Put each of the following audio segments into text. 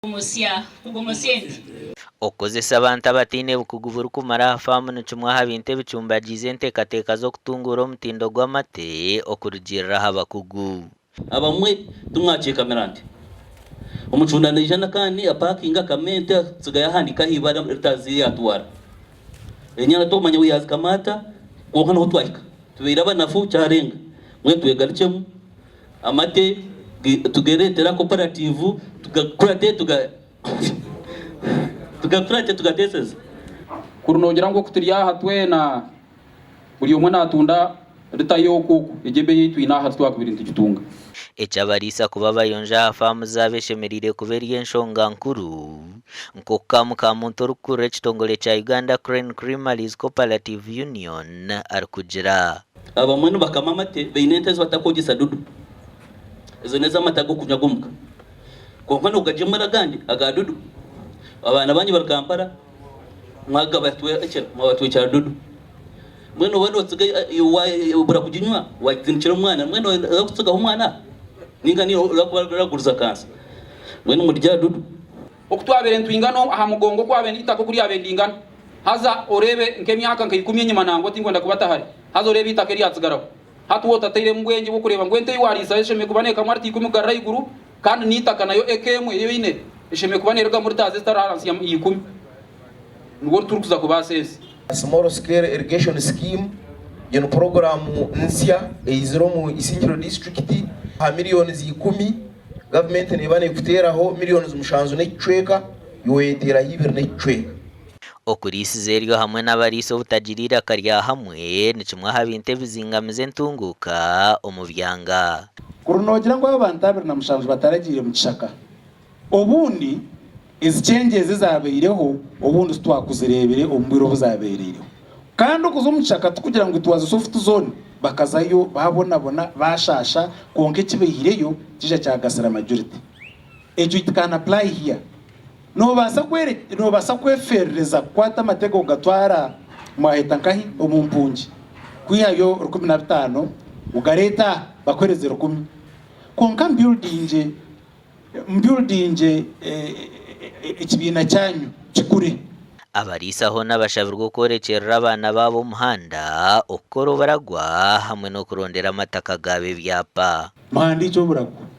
Kugumutsya, kugumutsya ente. Okukozesa abantu abataine bukugu burikumara aha faamu ni kimwe aha bintu ebicumbagiize enteekateeka z'okutunguura omutindo gw'amate okurugiirira aha bakugu. Abamwe timwakyekamira nti omucunda naija n'akaani apakinga akama ente atsigayo ahandiika aha ibara ritazi ei yaatwara. Enyana tokumanya ngu yaazikama ata kwonka niho twahika. Tubaire abanafu kyarenga. Mbwenu twegarukyemu. Amate tugereetera cooperative tugakurate tugakurate tugateeseze. Kuri noogira ngu oku turi aha twena buri omwe naatunda rita ye oku oku, egyo ebeeyi ei twine aha titwakubire nitugitunga. Eky'abariisa kuba abayonjo aha faamu zaabo eshemereire kuba eri enshonga nkuru, nk'oku Kamukamuntu orikukurira ekitongore kya Uganda Crane Creameries Cooperative Union arikugira. Abamwe nibakama amate baine ente ezi batarikwogyesa dudu. Ezo n'ez'amate ag'okunywa ag'omuka. Kwonka noogagyemura agandi aga dudu. Abaana baanyu bari Kampala mwagabatwekyera mwabatwekyera dudu. Mbwenu nooba nootsiga obura kuginywa waagitindikira omwana mbwenu nooza kutsigaho omwana nainga niiwe orikuba oraguriza kansa. Mbwenu murye aha dudu. Oku twabaire nitwingana aha mugongo ogwabaire n'eitaka oku ryabaire niriingana. Haza oreebe nk'emyaka nka ikumi enyima nangwa tinkwenda kuba tahare. Haza oreebe eitaka eryatsigaraho. Hati waaba otatairemu bwengye bw'okureeba ngu ente ei waariisayo eshemereire kuba neekamwa rita ikumi kugarura ahaiguru, kandi n'eitaka nayo eka emwe ei oine eshemereire kuba neerugamu ritaazi ezitari ahansi ya ikumi. Nibwo turikuza kubaasa ensi. Small Scale Irrigation Scheme egyo ni puroguraamu nsya eizire omu Isingiro disiturikiti aha miriyonizi ikumi gavumenti neeba neekuteeraho miriyonizi mushanju n'ekicweka iwe oyeteeraho ibiri n'ekicweka. Okuriisiza eryo hamwe n'abariisa obutagira eiraka rya hamwe ni kimwe aha bintu ebizingamiza entunguuka omu byanga. Kuri noogira ngu abantu 27 bataragiire mu kishaka, obundi ezi changes ezabaireho obundi titwakuzireebire omu bwire obu zabereireho. Kandi okuza omu kishaka tikugira ngu it was a soft zone, bakazayo babonabona, bashasha kwonka eki baihireyo kija kyagasira majority. Ekyo it can apply here. Nobaasa nobaasa kweferereza kukwata amatega ogatwara mwaheta nkahi omu mpungi kwihayo 15 ogareete aha bakuhereze rukumi. Kwonka mubuildingye mubuildingye ekibiina kyanyu kikure. Abariisa hoona bashabirwe okworekyerera abaana baabo omuhanda, okukora oburagwa hamwe n'okurondera amataka gaabo ebyapa. Muhandiikye oburagwa.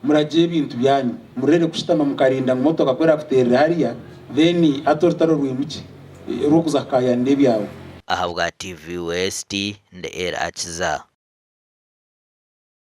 Muragye ebintu byanyu, murere kushutama mukarinda ngu motoka ku erakuteerere hariya, then hati orutaro rwimukye rw'okuza kukaayanira ebyawe. Ahabwa TV West, ndi Elly Akiza.